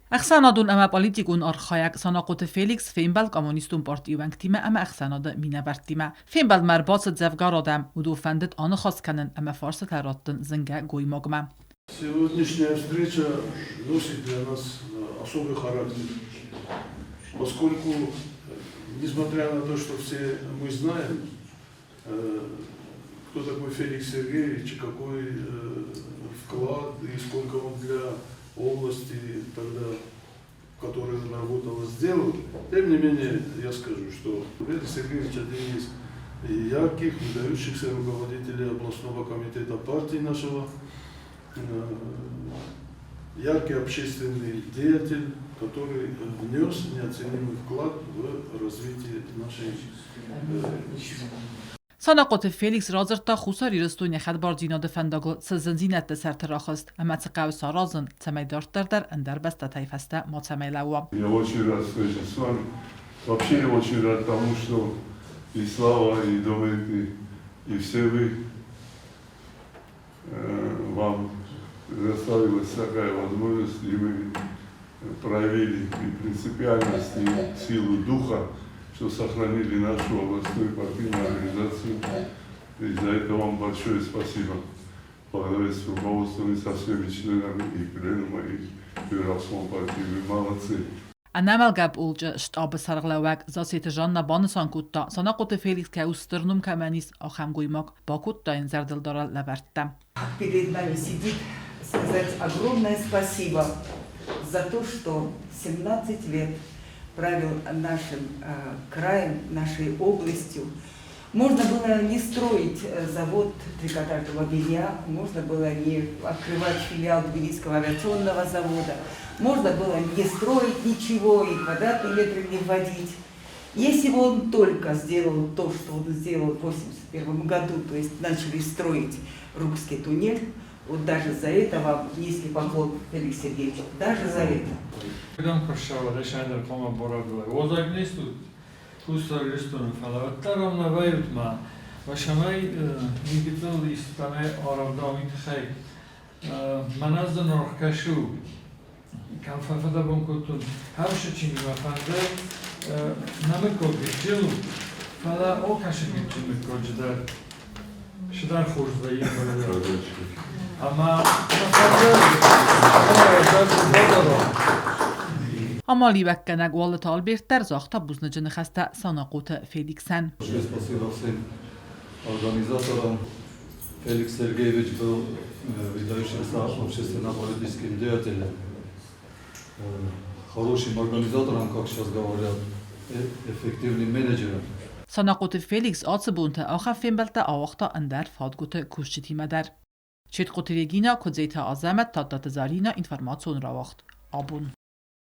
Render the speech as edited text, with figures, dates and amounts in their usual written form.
Ӕхсӕнадон ӕмӕ политикон архайӕг Санахъоты Феликс фембӕлд Коммунистон партийы уӕнгтимӕ ӕмӕ ӕхсӕнады минӕвӕрттимӕ. Фембӕлдмӕ ӕрбацыд дзӕвгар адӕм, уыдон фӕндыд аныхас кӕнын ӕмӕ фарстытӕ раттын зынгӕ гоймагмӕ. Сегодняшняя встреча носит для нас особый характер, поскольку, несмотря на то, что все мы знаем, кто такой Феликс Сергеевич и какой вклад и сколько он для области тогда, в которой он работал, сделал. Тем не менее, я скажу, что Феликс Сергеевич один из ярких, выдающихся руководителей областного комитета партии нашего, яркий общественный деятель, который внес неоценимый вклад в развитие нашей Санахъоты Феликс радзырдта Хуссар Ирыстоны хӕдбардзинады фӕндагыл цы зындзинӕдты сӕрты рахызт ӕмӕ цы хъӕуы саразын, цӕмӕй дарддӕр дӕр ӕндӕр бӕстӕтӕй фӕстӕ мацӕмӕй лӕууа. Я очень рад встрече с вами. Вообще я очень рад тому, что и Слава, и Доменти, и все вы, вам предоставилась такая возможность, и вы проявили и принципиальность, и силу духа, что сохранили нашу областную партийную организацию. И за это вам большое спасибо. Благодаря с руководством и со всеми членами и пленума, и бюро партии. Вы молодцы. Ӕнӕмӕлгӕ полчъы штабы сӕргълӕууӕг Зассеты Жанна банысан кодта, Санахъоты Феликс кӕй у стыр ном кӕмӕн ис, ахӕм гоймаг, бакодта йын зӕрдылдарӕн лӕвӕрттӕ. Перед нами сидит, сказать огромное спасибо за то, что 17 лет правил нашим краем, нашей областью. Можно было не строить завод трикотажного белья, можно было не открывать филиал Тбилисского авиационного завода, можно было не строить ничего и квадратные метры не вводить. Если бы он только сделал то, что он сделал в 1981 году, то есть начали строить Рукский туннель, вот даже за это вам низкий поклон, Феликс Сергеевич, даже за это. Хуссар Ирыстоны, фӕлӕ уӕддӕр ам нӕ вӕййут ма. Вӕсӕмӕй мигытыл истӕмӕй арӕвдауын тыххӕй мӕнӕ зынаргъ кӕсы у. Кӕм фӕфыдӕбон кодтон, хӕрзы чиныг мӕ фӕнды нӕ мыггаг гыццыл у, фӕлӕ о кӕсы гыццыл мыггаджы дӕр цыдӕр хорз вӕййы ӕмӕ мӕ фӕнды бадарон. Амалиуӕггӕнӕг Уалыты Альберт дӕр загъта бузныджы ныхӕстӕ Санахъоты Феликсӕн. Спасибо всем организаторам. Феликс Сергеевич был выдающимся общественно-политическим деятелем, хорошим организатором, как сейчас говорят, эффективным менеджером. Санахъоты Феликс ацы бонты ахӕм фембӕлдтӕ ауагъта ӕндӕр фадгуыты кусджытимӕ дӕр. Четкъоты Регина, Куыдзеты Азӕмӕт, Тадтаты Заринӕ, информацион рауагъд. Абон.